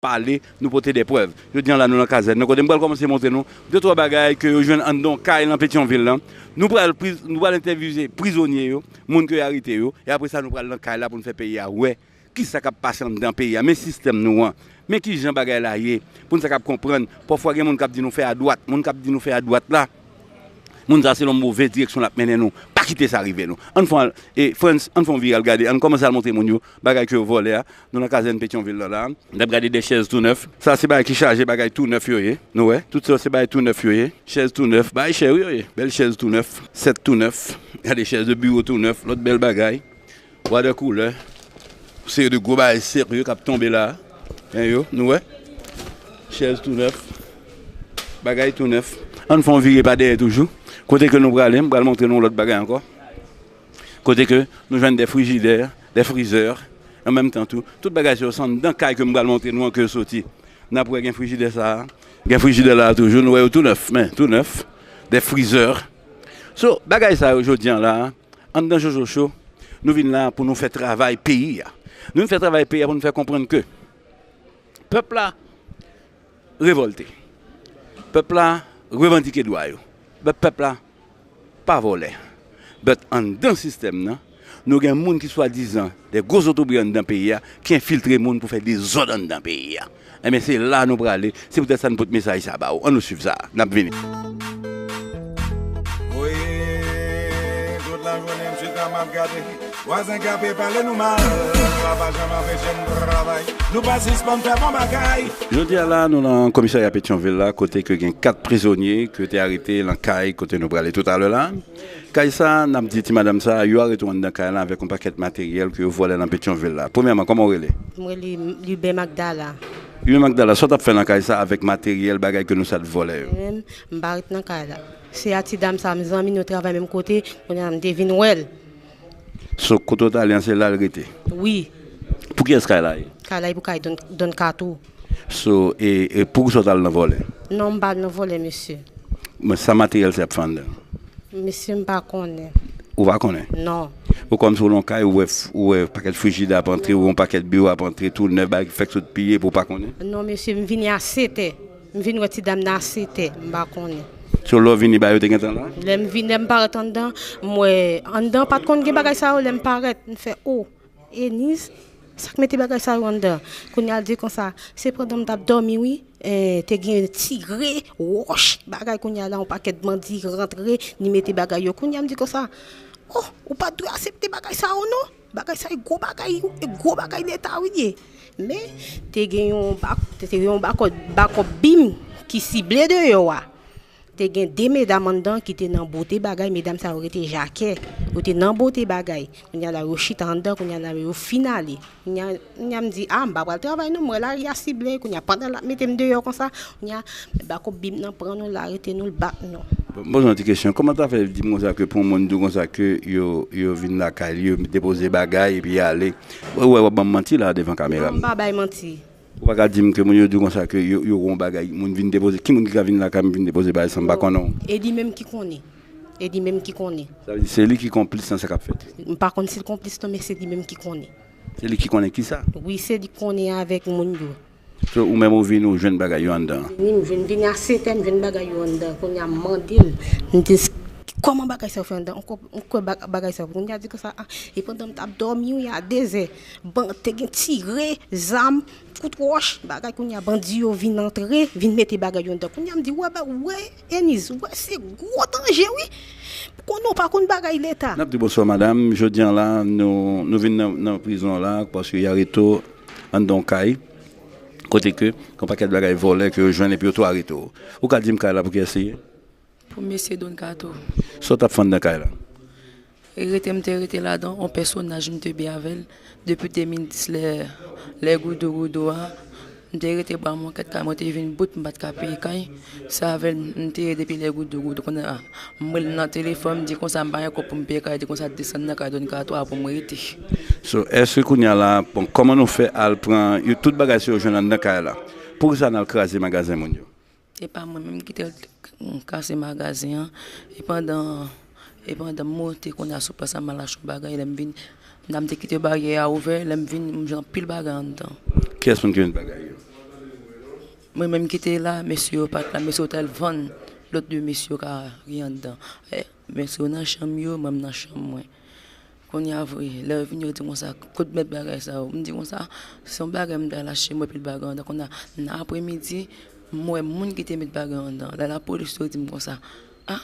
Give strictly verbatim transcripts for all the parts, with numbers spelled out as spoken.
pale, nou pote de prèv. Jodi a la, nou nan kazèn nan, kote m pral kòmanse montre nou de twa bagay ke yo jwenn anndan yon kay nan Petyonvil lan. Nou pral pri-, nou pral entèvyouze prizonye yo, moun ke yo arete yo, e apre sa, nou pral nan kay la pou n fè peyi a wè kisa k ap pase anndan peyi a. Men sistèm nou an, men kijan bagay la ye, pou n sa kab konprann. Pafwa, gen moun k ap di nou fè adwat, moun k ap di nou fè adwat la, moun sa se yon move direksyon l ap mennen nou. Pa kite sa rive nou. Ann fè, e, Frantz, ann fè yon vire al gade, ann kòmanse al montre moun yo bagay ke yo vòlè a. Nou nan kazèn Petyonvil lan la. N ap gade de chèz tou nèf. Sa se bagay ki chaje, bagay tou nèf yo ye. Nou wè, tout sa se bagay tou nèf yo ye. Chèz tou nèf, bagay chè wi yo ye. Bèl chèz tou nèf, sèt tou nèf. Gade chèz de biwo tou nèf, lòt bèl bagay. Bwa de koulè. Seri de gwo bagay serye k ap tonbe la. Men yo, nou wè. Chèz tou nèf. Bagay tou nèf. Ann fè yon vire pa dèyè toujou. Kote ke nou prale, m pral montre nou lòt bagay ankò. Kote ke nou jwenn de frijidè, de frizè, an menm tan tou, tout bagay sa yo se anndan kay ke m pral montre nou an ke yo soti. N ap wè gen frijidè sa a, gen frijidè la a toujou, nou wè yo tou nèf, men, tou nèf, de frizè. So, bagay sa yo jodi a la, anndan Jojo Show, nou vin la pou nou fè travay peyi a. Nou vin fè travay peyi a pou nou fè konprann ke pèp la revòlte. Pèp la revandike dwa yo. But pèp la pa vòlè. But anndan sistèm nan, nou gen moun ki swadizan de gwo zotobre anndan peyi a, ki enfiltre moun pou fè dezòd anndan peyi a. Enben, se la nou prale. Se poutèt sa n pote mesaj sa ba ou. Ann nou swiv sa. N ap vini. Wi, tout lajounen m chita m ap gade. Vwazen k ape pale nou mal, sa pa janm anpeche n travay. Nou pa sispann fè bon bagay. Jodi a la, nou nan komisarya Petyonvil la, kote ke gen kat prizonye ke te arete nan kay kote nou prale toutalè la. Kay sa, n ap di ti madanm sa, yo arete w anndan kay la avèk yon pakèt materyèl ke yo vòlè nan Petyonvil la. Premyèman, kòman w rele? M rele Liben Magdala. Liben Magdala, sa w t ap fè nan kay sa avèk materyèl, bagay ke nou sa t vòlè yo? Mwen menm, m pa ret nan kay la. Se a ti dam sa, m zanmi, nou travay menm kote, kounye a m te vin wè l. So, kote w t ale an, se la l rete? Wi. Pou kiyès kay la ye? Kay la ye pou kay Don, Don Kato. So, e, e poukisa w t al nan vòlè? Non, m pa al nan vòlè, mesye. Men sa materyèl sa ap fè anndan? Mesye, m pa konnen. Ou pa konnen? Non. Ou kòmsi w nan kay, ou wè, ou wè pakèt frijidè ap antre, ou wè yon pakèt biwo ap antre, tou nèf, bagay ki fèk sot piye, epi ou pa konnen? Non, mesye, m vini a setè. M vin wè ti dam nan a setè, m pa konnen. So, lè w vini, bagay yo te gentan la? Lè m vin, lè m parèt anndan, m wè anndan pa t konn gen bagay sa yo, lè m parèt, m fè, o, Eniz, sa k mete bagay sa yo anndan? Kounye a l di konsa, se pandan m t ap dòmi wi, eh, te gen tire, wòch, bagay, kounye a la, yon pakèt bandi rantre, li mete bagay yo. Kounye a m di konsa, o, ou pa t dwe aksepte bagay sa yo non. Bagay sa e gwo bagay, e gwo bagay leta wi l ye. Men, te gen yon bak, te gen yon bakòp, bakòp bim ki sible deyò a. Te gen de medam anndan ki te nan bote bagay, medam sa yo rete Jakè. Yo te nan bote bagay. Kounye a la, yo chita anndan, kounye a la, yo fin ale. Kounye a, kounye a m di, a, m pa pral travay non, m wè lari a sible. Kounye a, pandan l ap mete m deyò konsa, kounye a, bakòp bim nan pran nou, l arete nou, l bat nou. Bon, m poze yon ti kesyon. Kòman w ta fè di m konsa ke pou yon moun di w konsa ke yo, yo vin lakay li, yo depoze bagay epi y ale? Ou wè, w ap ban m manti la devan kamera. Non, m pa bay manti. Ou pa ka di m ke moun yo di w konsa ke yo, yo wè yon bagay, moun vin depoze. Ki moun ki ka vin lakay m vin depoze bagay san m pa konnen w? E li menm ki konnen. E li menm ki konnen. Sa vle di se li ki konplis nan sa k ap fèt? M pa konn si l konplis non, men se li menm ki konnen. Se li ki konnen kisa? Wi, se li ki konnen avèk moun yo. So, ou menm ou vini, ou jwenn bagay yo anndan an? Vini, m jwenn, vini a setè, m jwenn bagay yo anndan. Kounye a m mande l, m di, kòman bagay sa yo fè anndan? Ou kwè, ou kwè ba-, bagay sa yo? Kounye a di konsa, a, e pandan m t ap dòmi wi a dezè, ban, te gen tire, zam, kout wòch, bagay, kounye a bandi yo vin antre, vin mete bagay yo anndan. Kounye a m di, wè, ba, wè, Eniz, wè, se gwo danje wi. Konnen w pa konn bagay leta. N ap di bonswa, madanm. Jodi a la, nou, nou vin nan, nan prizon an la, paske y arete w anndan yon kay, kote ke yon pakèt bagay vòlè ke yo jwenn epi yo tou arete w. Ou ka di m kay la pou kiyès li ye? Pou mesye Don Kato. Sa w t ap fè anndan kay la? E rete, m te rete ladan, yon pèsonaj m te byen avè l. Depi de mil dis, lè, lè Goudou Goudou a, m te rete bwa mwen kèt kay, mwen te vin bout, m pa t ka peye kay. Se avè l m te ye depi lè Goudou Goudou. Kounye a, m rele l nan telefòn, m di konsa m pa gen kòb pou m peye kay, li di konsa desann nan kay Don Kato a pou m rete. So, èske kounye a la, bon, kòman nou fè al pran yo, tout bagay sa yo jwenn anndan kay la? Poukisa n al kraze magazen moun yo? E pa mwen menm ki te kase magazen an. E pandan, e pandan m monte kounye a sou plas la, m al achte yon bagay, lè m vin, m te kite baryè a ouvè, lè m vin, m jwenn anpil bagay anndan. Kiyès moun ki jwenn bagay yo? Mwen menm ki te la, mesye yo pa t la, mesye yo t al vann lòt de mesye yo ka gen anndan. Eh, mesye yo nan chanm yo, mwen m nan chanm mwen. Kounye a vre, lè yo vini, yo di konsa, "Kot mèt bagay sa yo?" M di konsa, "Se yon bagay m t al achte, m wè pil bagay anndan." Kounye a, nan apremidi, m wè moun ki te met bagay anndan. Lè lapolis yo di m konsa, "Ah,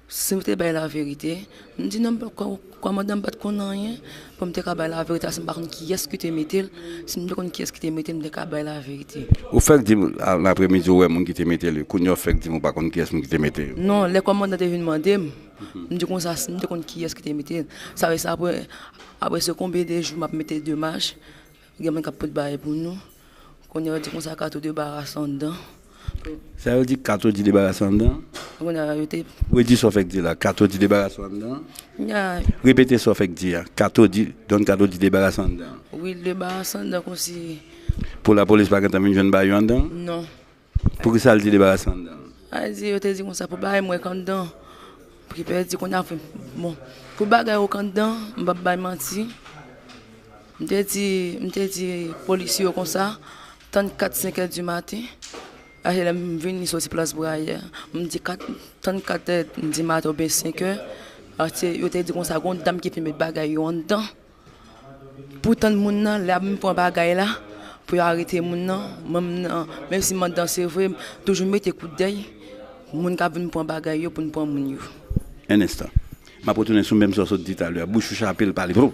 si m te bay laverite," m di, "Non, m pa, kò-, kòmandan, m pa t konn anyen pou m te ka bay laverite a, si m pa konn kiyès ki te mete l. Si m te konn kiyès ki te mete l, m te ka bay laverite." Ou fèk di m, a, nan apremidi, ou wè moun ki te mete l. Kounye a, ou fèk di m ou pa konn kiyès moun ki te mete l. Non, lè kòmandan te vin mande m, m di konsa, si m te konn kiyès ki te mete l. Sa vle di apre, apre se konbyen de jou m ap mete demach, gen moun k ap pot bagay pou nou. Kounye a, yo di konsa, "Kato debarase anndan." Sa yo di, "Kato di debarase anndan"? Kounye a, yo te Redi sa w fèk di la, "Kato di debarase anndan"? Kounye a, repete sa w fèk di a, "Kato di, Don Kato di debarase anndan." Wi, debarase anndan konsi. Pou lapolis pa gentan vin jwenn bagay yo anndan? Non. Poukisa l di debarase anndan? A di, yo te di konsa pou bagay mwen k anndan. Ki pèdi kounye a, bon, pou bagay yo k anndan, m p ap bay manti. M te di, m te di polisye yo konsa, tann kat, senk è di maten, a se lè m vini soti plas Brayè. M di kat, tann kat è di maten oubyen senk è, paske yo te di konsa, gon dam ki vin met bagay yo anndan. Pou tann moun nan, lè ap vin pran bagay la, pou yo arete moun nan, mwen, menm si m anndan, se vre, m toujou mete kout dèy, moun k ap vin pran bagay yo pou n pran moun yo. Un instant. M ap retounen sou menm sa w sot di talè a. Bouch ou chape, l pale. Bro!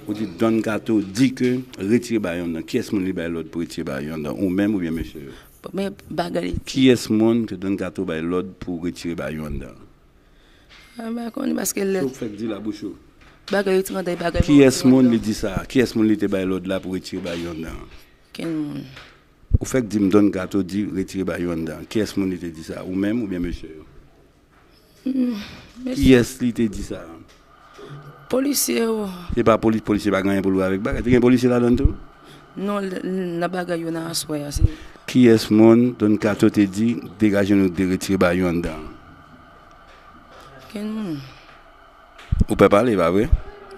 Ou di Don Kato di ke retire bagay yo anndan. Kiyès moun li bay lòd pou retire bagay yo anndan? Ou menm oubyen mesye yo? Men bagay. Kiyès moun ke Don Kato bay lòd pou retire bagay yo anndan? A, m pa konnen paske lè. Sa w fèk di la bouch ou? Bagay yo te rantre bagay. Kiyès moun li di sa? Kiyès moun li te bay lòd la pou retire bagay yo anndan? Kenn moun. Ou fèk di m Don Kato di retire bagay yo anndan. Kiyès moun li te di sa? Ou menm oubyen mesye yo? Kiyès li te di sa? Polisye yo. Se pa polis, polisye pa gen anyen pou l wè avèk bagay. Te gen polisye ladan l tou? Non, l-, l-, nan bagay yo nan aswè a, se. Kiyès moun Don Kato te di degaje nou, de retire bagay yo anndan? Kenn moun. Ou pè pale, pa vre?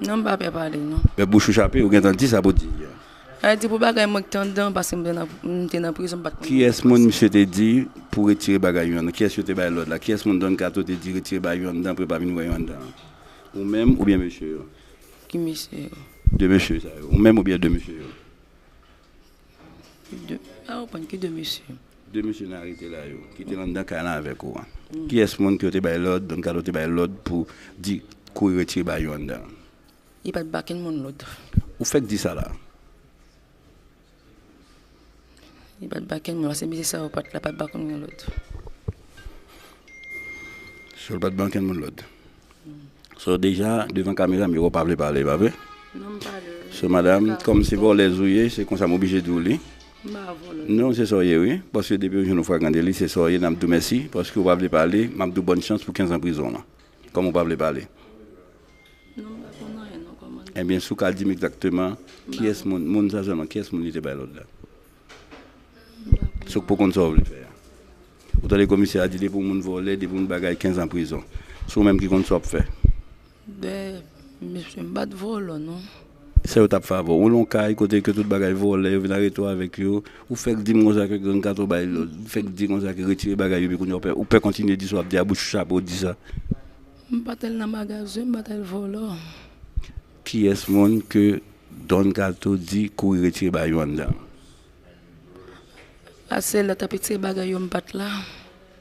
Non, m pa pè pale, non. Men bouch ou chape, ou gentan di sa pou di a. A di pou bagay mwen k te anndan, paske m te nan, m te nan prizon, m pa t konn. Kiyès moun misye te di pou retire bagay yo anndan? Kiyès yo te bay lòd la? Kiyès moun Don Kato te di retire bagay yo anndan, pou yo pa vin wè yo anndan? Ou menm oubyen mesye yo? Ki mesye yo? De mesye sa yo. Ou menm oubyen de mesye yo? De, pa konprann, ki de mesye? De mesye n arete la yo, ki te anndan kay la avèk ou an. Kiyès moun ke yo te bay lòd, Don Kato te bay lòd pou di kouri retire bagay yo anndan? Li pa t ba kenn moun lòd. Ou fèk di sa la? Li pa t ba kenn moun, paske mesye sa yo pa t la, pa t ba kenn moun lòd. So, l pa t ba kenn moun lòd. So, deja, devan kamera, m wè w pa vle pale, pa vre? Non, m pale. So, madanm, kòm se vòlèz ou ye, se konsa m oblije di w li. M pa vòlè. Non, se sa w ye, wi. Paske depi yon jou nou flagrant délit, se sa w ye, n ap di w mèsi. Paske w pa vle pale, m ap di w bòn chans pou kenz an prizon w lan. Kòm ou pa vle pale. Non, m pa konn anyen, non, kòmandan. Ebyen, si w ka di m egzakteman, kiyès moun, moun sa sèlman, kiyès moun li te bay lòd la? M pa konn. Si w poko konn sa w vle fè a. Ou tande komisè a di, depi yon moun vòlè, depi yon bagay, kenz an prizon. Se ou menm ki konn sa w ap fè. Ben, mesye, m pa t vòlò, non. Sa yo t ap fè avè w. Ou nan yon kay kote ke tout bagay vòlè, yo vin arete w avèk yo. Ou fèk di m konsa ke gang Kato bay lòd. Ou fèk di konsa ke retire bagay yo, epi kounye a ou pè, ou pè kontinye di sa w ap di a, bouch ou chape, ou di sa. M pa t al nan magazen, m pa t al vòlò. Kiyès moun ke Don Kato di kouri retire bagay yo anndan? Paske lè t ap retire bagay yo, m pa t la.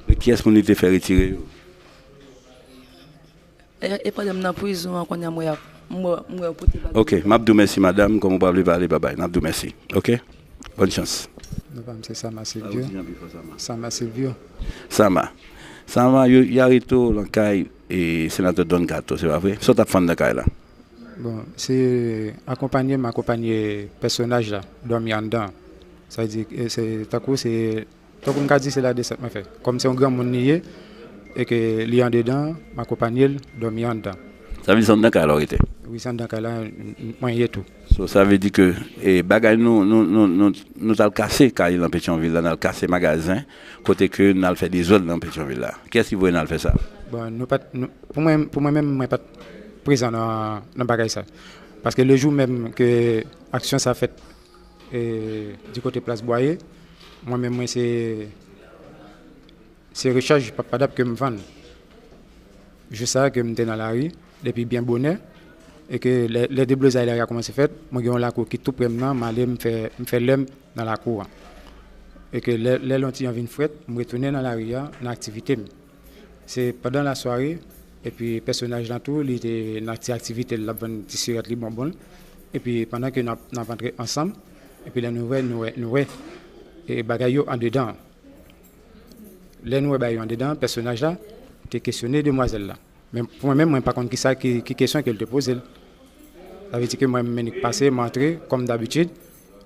Men kiyès moun li te fè retire yo? E, e pandan m nan prizon an, kounye a m wè y ap, m wè, m wè yo pote bagay. Ok, m ap di w mèsi, madanm, kòm ou pa vle pale, babay, n ap di w mèsi. Ok? Bòn chans. Non pa m se Sama Silvio. Sama Silvio. Sama. Sama, yo, y arete w nan kay, e, senatè Don Kato, se pa vre? Sa w t ap fè anndan kay la? Bon, se akonpanye m akonpanye pèsonaj la, dòmi anndan. Sa vle di, e, se tankou se, tankou m ka di se ladesant mwen fè. Kòm se yon granmoun li ye, e ke li andedan, m akonpanye l, dòmi anndan. Sa vle di se anndan kay la w rete? Wi, se anndan kay la, m, m, mwen ye tou. So, sa vle di ke, e, bagay nou, nou, nou, nou, nou t al kase kay nan Petyonvil la, n al kase magazen, kote ke n al fè dezòd nan Petyonvil la. Kiyès ki voye n al fè sa? Bon, nou pa t, nou, pou mwen, pou mwen menm, mwen pa t prezan nan, nan bagay sa. Paske le jou menm ke aksyon sa fèt, e, di kote Plas Bwaye, Mwen menm, mwen se, se rechaj pap padap ke m vann. Jou sa ke m te nan lari depi byen bonè, e ke lè, lè deblozay lari a kòmanse fèt, mwen gen yon lakou ki tou pre m nan, m ale m fè, m fè lè m nan lakou an. E ke lè, lè lonti an vin frèt, m retounen nan lari a, nan aktivite m. Se pandan lasware, epi pèsonaj lan tou, li te nan ti aktivite l, l ap vann ti sirèt li, bonbon l. Epi pandan ke n ap, n ap antre ansanm, epi lè nou wè, nou wè, nou wè, e bagay yo andedan. Lè nou wè bagay yo andedan, pèsonaj la te kesyone demwazèl la. Men pou mwen menm, mwen pa konn kisa ki, ki kesyon ke l te poze l. Sa vle di ke mwen, m menik pase, m antre, kòm dabitid.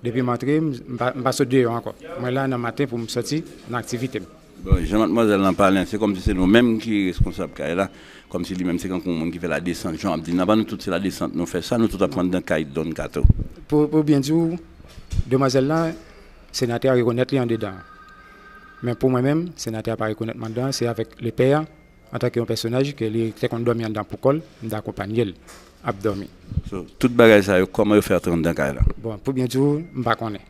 Depi m antre, m, m pa, m pa sot deyò ankò. Mwen la nan maten pou m sòti nan aktivite m. Bon, jan madmwazèl lan pale an, se kòmsi se nou menm ki reskonsab kay la, kòmsi li menm se kankou yon moun ki fè ladesant, jan w ap di n nan, pa nou tout se ladesant nou fè sa, nou tout ap pran anndan kay Don Kato. Pou, pou byen di w, demwazèl la, senatè a rekonèt li andedan. Men pou mwen menm, senatè a pa rekonèt m anndan, se avèk lepè a, antanke yon pèsonaj ke li te konn dòmi anndan pou kò l, m te akonpanye l ap dòmi. So, tout bagay sa yo, kòman yo fè antre anndan kay la? Bon, pou byen di w, m pa konnen.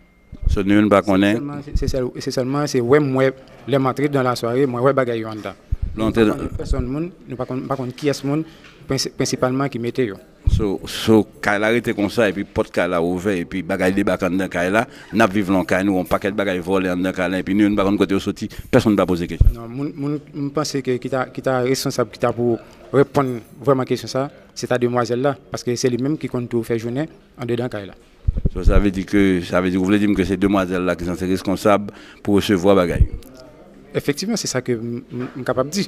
So, nou youn pa konnen? Se sèlman, se, se sèl-, se sèlman, se wè m wè, lè m antre dan lasware, mwen wè bagay yo anndan. Lè w antre... M pa konnen pèsonn moun, nou pa konn, m pa konn kiyès moun, prensi-, prensipalman ki mete yo. So, so, kay la rete konsa, epi pòt kay la ouvè, epi bagay debake anndan kay la, n ap viv lan kay nou, yon pakèt bagay vòlè anndan kay la, epi nou youn pa konn kote yo soti, pèsonn pa poze kesyon. Non, moun, moun, m panse ke ki ta, ki ta reskonsab, ki ta pou reponn vrèman kesyon sa, se ta demwazèl la, paske se li menm ki konn tou fè jounen andedan kay la. So, sa vle di ke, sa vle di, ou vle di m ke se demwazèl la ki sanse reskonsab pou resevwa bagay yo? Efektivman, se sa ke m, m, m kapab di.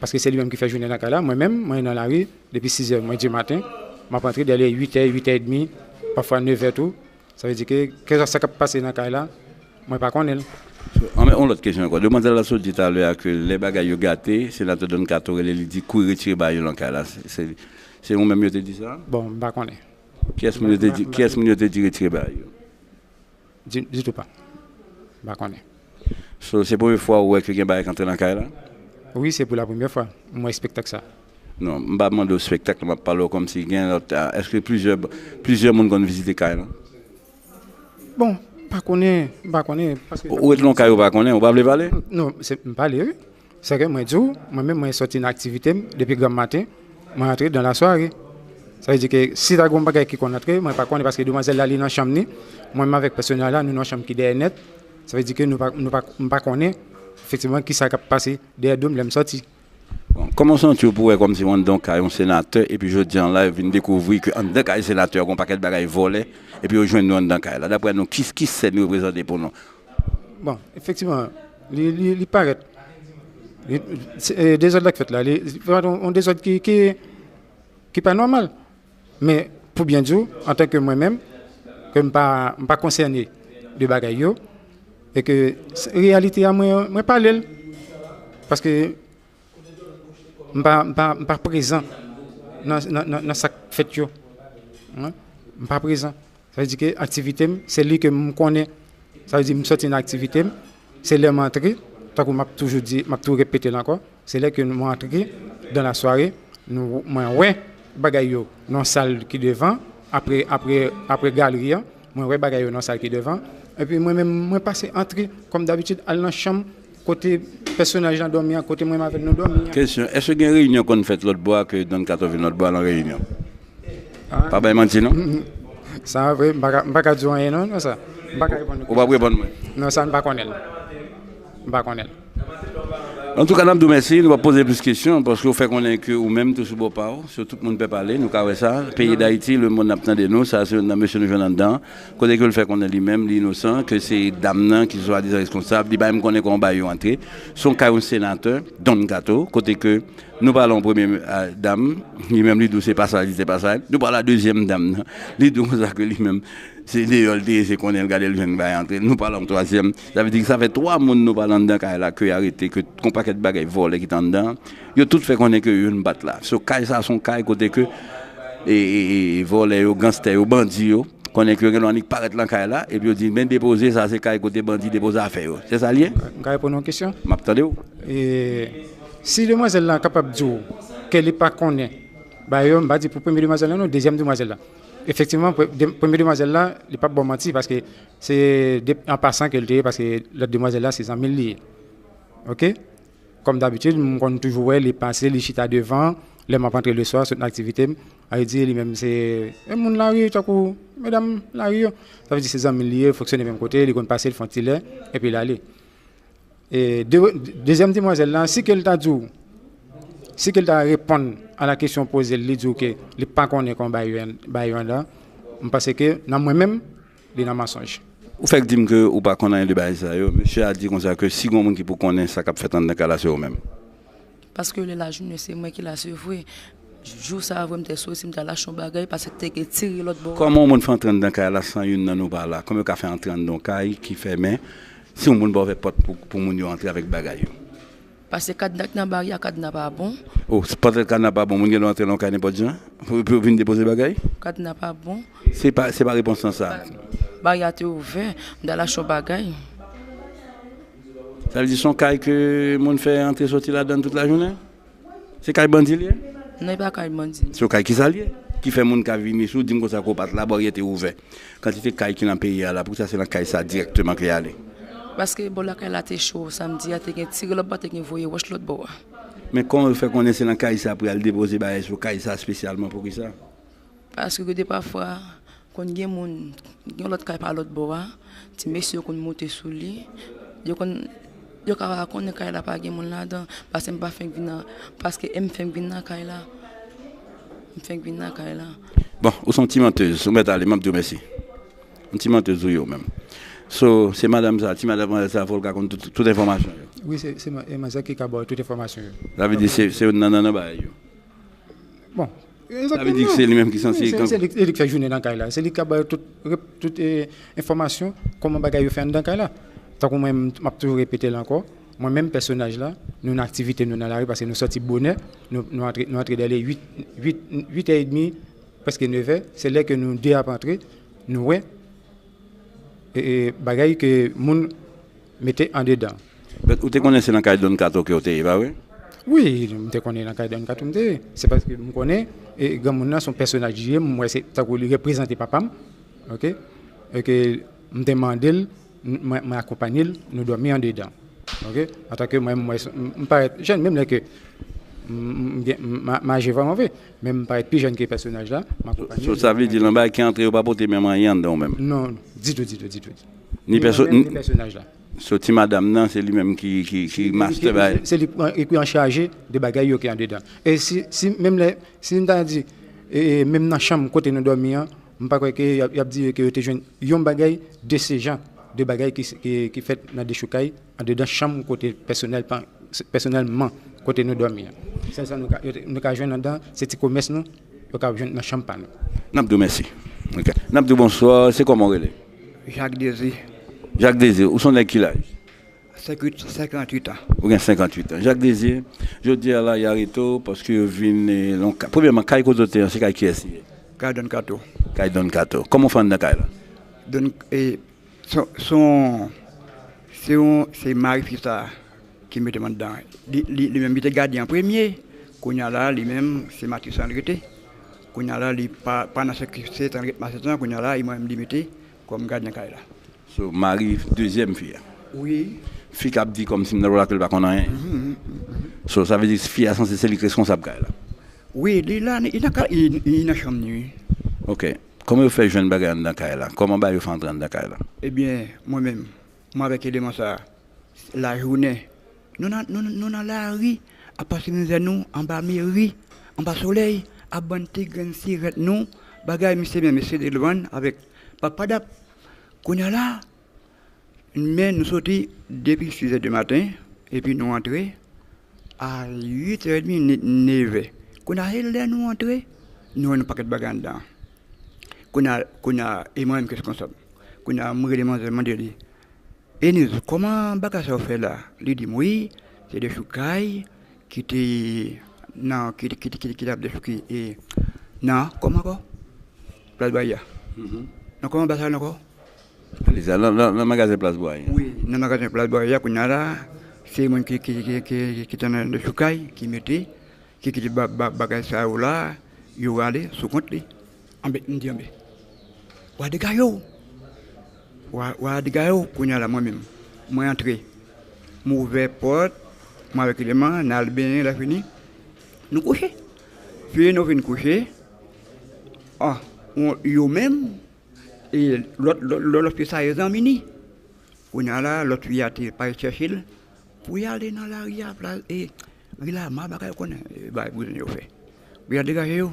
Paske se li menm ki fè jounen nan kay la. Mwen menm, mwen nan lari depi sizè, mwen di maten, m ap antre dèyè uitè, uitè edmi, pafwa nevè tou. Sa vle di ke, kèlkeswa sa k ap pase nan kay la, mwen pa konnen l. So, an, men, yon lòt kesyon ankò. Demwazèl la sot di talè a ke lè bagay yo gate, senatè Don Kato rele li di kouri retire bagay yo nan kay la. Se, se, se ou menm yo te di sa? Bon, m pa konnen. Kiyès moun yo te di, kiyès moun yo te di retire bagay yo? Di, ditou pa. M pa konnen. So, se premye fwa ou wè ke gen bagay k antre nan kay la? Wi, se pou la premyè fwa. M wè espektak sa. Non, m pa mande w espektak la, m ap pale w kòmsi gen lòt, a, èske plizyè, plizyè moun konn vizite kay la? Bon, m pa konnen, m pa konnen, paske... Ou ret lan kay ou pa konnen, ou pa vle pale? Non, se, m pale, wi. Sèke mwen di w, mwen menm mwen sòti nan aktivite m depi granm maten, mwen antre dan lasware. Sa vle di ke si ta gen yon bagay ki konn antre, mwen pa konnen paske demwazèl la li nan chanm ni, mwen menm avèk pèsonèl la, nou nan chanm ki dèyè nèt. Sa vle di ke nou pa, nou pa, m pa konnen efektivman kisa k ap pase dèyè do m lè m sòti. Bon, kòman w santi w pou wè kòmsi w anndan kay yon senatè, epi jodi an la, yo vin dekouvri ke anndan kay senatè a, gen yon pakèt bagay vòlè, epi yo jwenn nou anndan kay la? Daprè nou, ki, ki sèn reprezante pou nou? Bon, efektivman, li, li, li parèt. Li, se, e, dezòd la k fèt la, li, li parèt yon, yon dezòd ki, ki, ki pa nòmal. Men, pou byen di w, antanke mwen menm, ke m pa, m pa konsène de bagay yo, e ke s-, reyalite a, mwen, mwen pale l. Paske m pa, m pa, m pa prezan nan, nan, nan, nan sa k fèt yo. Wi. M pa prezan. Sa vle di ke aktivite m, se li ke m konnen. Sa vle di m sòti nan aktivite m, se lè m antre, tankou m ap toujou di, m ap tou repete l ankò, se lè ke mwen antre dan lasware, nou, mwen wè bagay yo nan sal ki devan, apre, apre, apre galri an, mwen wè bagay yo nan sal ki devan, epi mwen menm, mwen pase antre, kòm dabitid, al nan chanm kote pèsonaj lan dòmi an, kote mwen menm avè l nou dòmi an. Kesyon, èske gen reyinyon konn fèt lòt bò a, ke Don Kato vin lòt bò a lan reyinyon? Ah. Pa bay manti, non? Sa vre, m pa ka, m pa ka di w anyen, non, nan sa. M pa ka reponn ou. Ou p ap reponn mwen? Non, sa m pa konnen l. M pa konnen l. Antouka, n ap di w mèsi, nou p ap poze plis kesyon, paske w fè konnen ke ou menm tou sou bò pa w, sou Tout Moun Pè Pale, nou ka wè sa. Peyi Dayiti, lemonn ap tande nou, sa se youn nan mesye nou jwenn anndan, kote ke l fè konnen li menm, li inosan, ke se dam nan ki swadizan reskonsab, li pa menm konnen kòman bagay yo antre. Se yon kay yon senatè, Don Kato, kote ke nou pale yon premye, a, dam, li menm li di w se pa sa, li se pa sa. Nou pale a dezyèm dam nan, li di w konsa ke li menm, se deyò l te ye, se konnen l gade l jwenn bagay antre. Nou pale yon twazyèm. Sa vle di ke sa fè twa moun nou pale anndan kay la ke arete, ke gon pakèt bagay vòlè ki te anndan. Yo tout fè konnen ke youn bat la. So, kay sa se yon kay kote ke, e, e, e, vòlè yo, ganstè yo, bandi yo, konnen ke yo gen dwa annik parèt lan kay la, epi yo di, "Men depoze, sa se kay kote bandi depoze afè yo." Se sa l ye? M ka reponn yon kesyon? M ap tande w. E, si demwazèl la kapab di w ke li pa konnen, ba yo, m pa di pou premye demwazèl la non, dezyèm demwazèl la. Efektivman, pre- de- premye demwazèl la, li p ap ba w manti, paske se de- an pasan ke l te ye, paske lòt demwazèl la, se zanmi l li ye. Oke? Kòm dabitid, m konn toujou wè li pase, li chita devan, lè m ap antre leswa, sot nan aktivite m, a, li di li menm se yon moun lari, tankou medam lari yo. Sa vle di se zanmi l li ye, fonksyone menm kote, li konn pase, l fè yon ti lè, epi l ale. E de- dezyèm demwazèl la, si ke l ta di w, si ke l ta reponn a la kesyon poze l, li di w ke li pa konnen kòman bagay yo, bagay yo anndan, m panse ke nan mwen menm, li nan mansonj. Ou fèk di m ke ou pa konn anyen de bagay sa yo. Mesye a di konsa ke si gon moun ki pou konnen sa k ap fèt anndan kay la, se ou menm. Paske lè lajounen se mwen ki la, se vre. Jou sa a vre, m te soti, m te al achte yon bagay, paske te gen tire lòt bò. Kòman yon moun fè antre anndan kay la san youn nan nou pa la? Kòman yo ka fè antre anndan yon kay ki fèmen si yon moun pa ouvè pòt pou, pou moun yo antre avèk bagay yo? Paske kadna k nan baryè a, kadna pa bon. Oh, se pòt kadna pa bon, moun gen dwa antre nan yon kay nenpòt jan pou, pou vin depoze bagay? Kadna pa bon. Se pa, se pa repons lan sa. Baryè a te ouvè, m t al achte yon bagay. Sa vle di se yon kay ke moun fè antre soti ladan l tout lajounen? Se kay bandi l ye? Non, e pa kay bandi. Se yon kay kisa l ye? Ki fè moun ka vini sou di m konsa ke w pa t la, baryè te ouvè. Kantite kay ki nan peyi a la, poukisa se nan kay sa dirèkteman ke y ale? Paske bò lakay la te cho, samdi a te gen tire lòt bò, te gen voye wòch lòt bò a. Men kòman yo fè konnen se nan kay sa pou y al depoze bagay sou kay sa espesyalman, poukisa? Paske gen de pafwa, konn gen moun, gen lòt kay pa lòt bò a, ti mesye yo konn moute sou li, yo konn, yo ka pa konnen kay la pa gen moun ladan, paske m pa fenk vin nan, paske e m fenk vin nan kay la, m fenk vin nan kay la. Bon, ou se yon ti mantèz, ou mèt ale, m ap di w mèsi. Yon ti mantèz ou ye ou menm. So, se madanm sa, ti madanm sa, fò l ka konn tout, tout enfòmasyon yo. Wi, se, se ma- e manzè ki ka ba w tout enfòmasyon yo. Sa vle di se, se youn nan, nan, nan bagay yo. Bon, egzakteman. Sa vle di ke se li menm ki sanse. Wi, se, se li, se li k fè jounen nan kay la. Se li k ap bay tout, rep- tout, eh, enfòmasyon, kòman bagay yo fè anndan kay la. Tankou mwen, m ap toujou repete l ankò. Mwen menm, pèsonaj la, nou nan aktivite nou nan lari, paske nou sòti bonè, nou, nou antre, nou antre dèyè uit, uit, uit è edmi, prèske nevè, se lè ke nou de ap antre, nou wè, e, e, bagay ke moun mete andedan. But ou te konnen se nan kay Don Kato ke w te ye, pa vre? Wi, m te konnen nan kay Don Kato m te ye. Se paske m konnen, e, granmoun nan se yon pèsonaj li ye, m wè se tankou li reprezante papa m, oke? E ke m te mande l, m, mwen, mwen akonpanye l, nou dòmi andedan. Oke? Antanke mwen, mwen, m, m parèt jèn, menm lè ke m, m, m gen, m, m, m aje vrèman vre, men m parèt pi jèn ke pèsonaj la, m akonpanye l. So, sa vle di, nan bagay ki antre yo pa pote menm anyen anndan ou menm? Non, ditou, ditou, ditou. Ni pèso- Ni mwen menm, ni pèsonaj la. So, ti madanm nan, se li menm ki, ki, ki master bagay. Se li ki, se li ki an chaje de bagay yo ki andedan. E si, si, menm lè, si m ta di, e, e, menm nan chanm kote nou dòmi an, m pa kwè ke y ap, y ap di ke yo te jwenn yon bagay de se jan de bagay ki, ki, ki fèt nan dechoukay andedan chanm kote pèsonèl pa, pèsonèlman kote nou dòmi an. Sèl sa nou ka, yo te- nou ka jwenn anndan, se ti komès nou, yo ka jwenn nan chanm pa nou. N ap di w mèsi. Ok. N ap di w bonswa, se kòman w rele? Jacques Désir. Jacques Désir, ou se yon nèg ki laj? Senkant-, senkant-uit an. Ou gen senkant-uit an. Jacques Désir, jodi a la, y arete w paske yo vin, eh, nan ka- premyèman, kay kote w te an, se kay kiyès li ye? Kay Don Kato. Kay Don Kato. Kòman w fè anndan kay la? Don, eh, son, son, se yon, se mari fi sa ki mete m anndan. Li, li, li menm, li te gade an premye. Kounye a la, li menm, se matris an l rete. Kounye a la, li pa, pa nan sekirite, se tan l ret mache tan, kounye a la, e mwen menm li mete kòm gadyen kay la. So, mari dezyèm fi a. Wi. Fi k ap di kòmsi m nan lòt la ke l pa konn anyen. Mhm, mhm, mhm. So, sa vle di fi a sanse se li k reskonsab kay la. Wi, li la, li nan ka-, li, li nan chanm li, wi. Ok. Kòman yo fè jwenn bagay anndan kay la? Kòman bagay yo fè antre anndan kay la? Ebyen, mwen menm, mwen avèk eleman sa a, lajounen, nou nan, nou, nou nan lari, ap pase mizè nou, anba meri, anba solèy, ap vann ti grenn sirèt nou, bagay misye menm, mesye te vann avèk papa dap. Kounye a la, men nou soti depi sizè de maten, epi nou antre a uit è edmi, ne-, nevè. Kounye a, se lè nou antre, nou wè yon pakèt bagay anndan. Kounye a, kounye a, e mwen menm ki reskonsab. Kounye a, m rele manzè, m mande li, Eniz, kòman bagay sa yo fè la? Li di m, wi, se dechoukay ki te nan, ki, ki, ki, ki t ap dechouke, e, nan, kòman ankò? Plas Bwayè. Mhm. Nan kòman bagay sa rele ankò? Li sa, nan, nan, nan magazen Plas Bwayè. Wi, nan magazen Plas Bwayè, kounye a la, se moun ki, ki, ki, ki, ki te nan dechoukay, ki mete, ki kite ba, ba, bagay sa yo la, yo rale sou kont li. Anben, m di, anben, w a degaje w. W a, w a degaje w. Kounye a la, mwen menm, mwen antre. M ouvè pòt, mwen avèk eleman, n al benyen, lè fini, nou kouche. Fin, nou fin kouche. Ah, on, yo menm, e lòt, lòt, lòt, lòt fi sa, yo zanmi ni. Kounye a la, lòt fi a te pare chèche l pou y ale nan lari a, pla-, e, ri la, ma bagay, ou konnen, e, bagay bouzen yo fè. Pou y al degaje yo.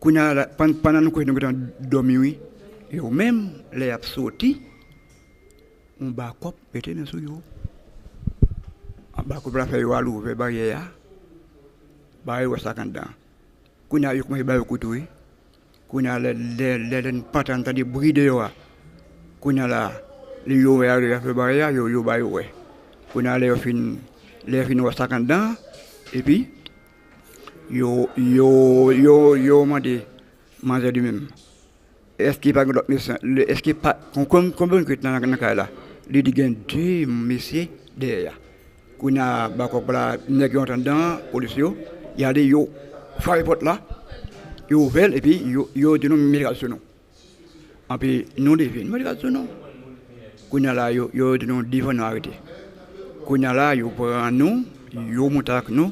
Kounye a la, pann-, pandan nou kouche, nou gentan dòmi, wi. Yo menm, lè y ap soti, yon bakòp mete men sou yo. Bakòp la fè yo al ouvè baryè a, ba yo wè sa k anndan. Kounye a, yo kòmanse ba yo kout, wi. Kounye a, lè, lè, lè, lè n pantan, n tande bri deyò a. Kounye a la, lè yo wè a, yo fè baryè a, yo, yo ba yo wè. Kounye a, lè yo fin, lè yo fin wè sa k anndan, epi, yo, yo, yo, yo mande manzè li menm, èske pa gen lòt mesye, èske pa, kon-, kon-, konbyen ki ret nan, nan kay la? Li di gen de mesye dèyè a. Kounye a, bakòp la, nèg yo antre anndan, polis yo, y ale, yo frape pòt la, yo ouvè l, epi yo, yo di nou, "Mete rad sou nou." Anpi nou leve, nou mete rad sou nou. Kounye a la, yo, yo di nou, "Devan nou arete." Kounye a la, yo pran nou, yo monte ak nou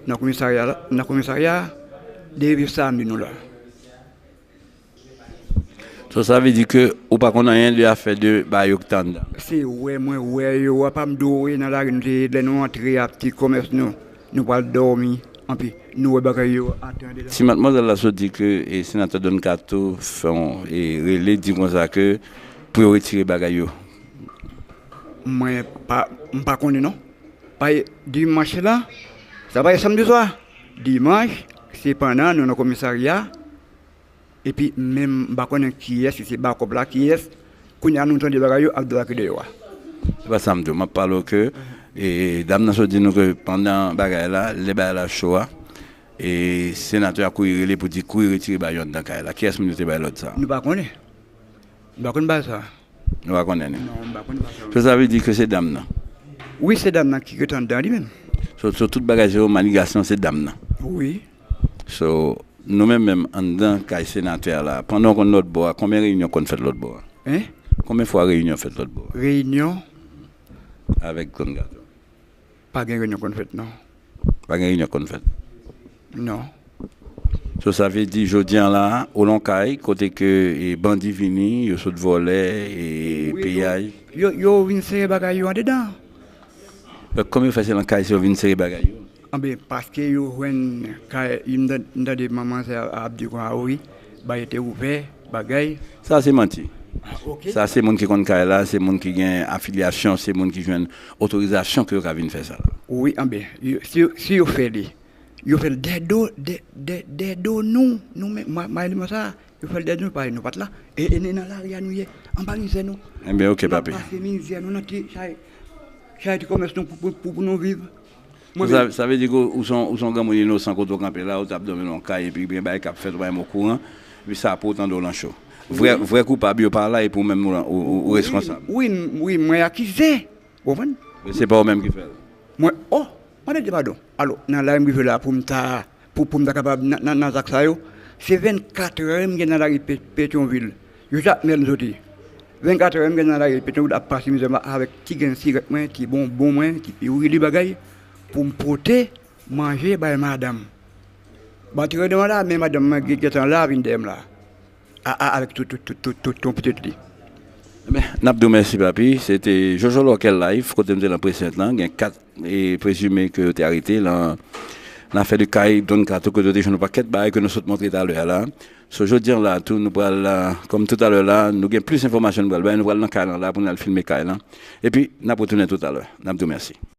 nan komisarya la, nan komisarya a, depi samdi nou la. So, sa vle di ke ou pa konn anyen de afè de bagay yo ki t anndan? Se wè mwen wè yo, apa m di w, wi, nan lari nou te ye, lè nou antre a, ti kòmès nou, nou pral dòmi, anpi nou wè bagay yo atande la. Si madmwazèl la sot di ke, e, senatè Don Kato fè yon, e, rele, di konsa ke pou yo retire bagay yo. Mwen pa, m pa konnen non. Pa dimanch la, sa pa samdi swa. Dimanch, se pandan nou nan komisarya, epi menm, m pa konnen kiyès, si se bakòp la, kiyès, kounye a nou tande bagay yo ap debake deyò a. Se pa sa m di w. M ap pale w ke, e, dam nan sot di nou ke pandan bagay la, lè bagay la cho a, e, senatè a kouri rele pou di kouri retire bagay yo anndan kay la. Kiyès moun yo te bay lòd sa a? Nou pa konnen. Nou pa konn bagay sa a. Nou pa konnen li. Non, m pa konn bagay sa a. So, sa vle di ke se dam nan? Wi, se dam nan ki ret anndan li menm. So, so tout bagay se yon manigasyon, se dam nan? Wi. So, nou menm menm anndan kay senatè a la, pandan w konn lòt bò a, konbyen reyinyon konn fèt lòt bò a? Hein? Konbyen fwa reyinyon fèt lòt bò a? Reyinyon? Avèk Don Kato. Pa gen reyinyon konn fèt, non. Pa gen reyinyon konn fèt? Non. So, sa vle di, jodi an la, ou nan kay, kote ke, e, bandi vini, yo sot vòlè, e, wi, piyay. Yo, yo, yo vin sere bagay yo andedan. Donk, kòman yo fè se nan kay, se yo vin sere bagay yo? Anben, paske yo jwenn kay, m tan-, m tande manman sa a ap di konsa, wi, bagay te ouvè, bagay. Sa se manti. Ah, ok. Sa se moun ki konn kay la, se moun ki gen afilyasyon, se moun ki jwenn otorizasyon ke yo ka vin fè sa la. Wi, anben, yo, si, si yo fè li, yo fè l dèyè do, dè-, dè-, dèyè do nou, nou menm, ma-, ma eleman sa, yo fè l dèyè do nou, paske nou pa t la. E, e nan lari a nou ye, anba mizè nou. Enben, ok, papi. N ap pase mizè nou nan ti chay, chay ti kòmès nou pou, pou, pou, pou nou viv. Mwen menm. Sa, sa vle di ke ou se yon, ou se yon granmoun inosan kote w kanpe la, ou t ap dòmi nan yon kay, epi gen bagay k ap fèt, ou pa menm okouran, epi sa pou w tande w nan cho. Vrè, wi, vrè koupab yo pa la, epi ou menm ou, ou, ou, ou, wi, responsab. Wi, m-, wi, mwen akize. Ou konprann? Men se pa ou menm ki fè l. Mwen, oh, mande Dye padon. Alò, nan lari m rive la pou m ta, pou, pou m ta kapab nan, nan, nan zak sa yo, se vennkat è m gen nan lari Pe-, Petyonvil. Jouska mè m soti. Vennkat è m gen nan lari Petyonvil ap pase mizè mwen avèk ti grenn sirèt mwen, ti bonbon mwen, ti piwili bagay, pou m pote manje bay madanm. Batri yo devan la, men madanm mwen gen, gentan la, vin dèyè m la. A, a, avèk tout, tout, tout, tout, tout, tout pitit li. Ebyen, n ap di w mèsi, papi. Se te Jojo Lòkèl Live, kote m te nan Present lan. Gen kat, e, prezime ke yo te arete lan, nan afè de kay Don Kato, kote yo te jwenn yon pakèt bagay ke nou sot montre talè a la. So, jodi an la tou, nou pral, a, kòm toutalè la, nou gen plis enfòmasyon nou pral bay, nou pral nan kay lan la pou n al filme kay lan. Epi, n ap retounen toutalè. N ap di w mèsi.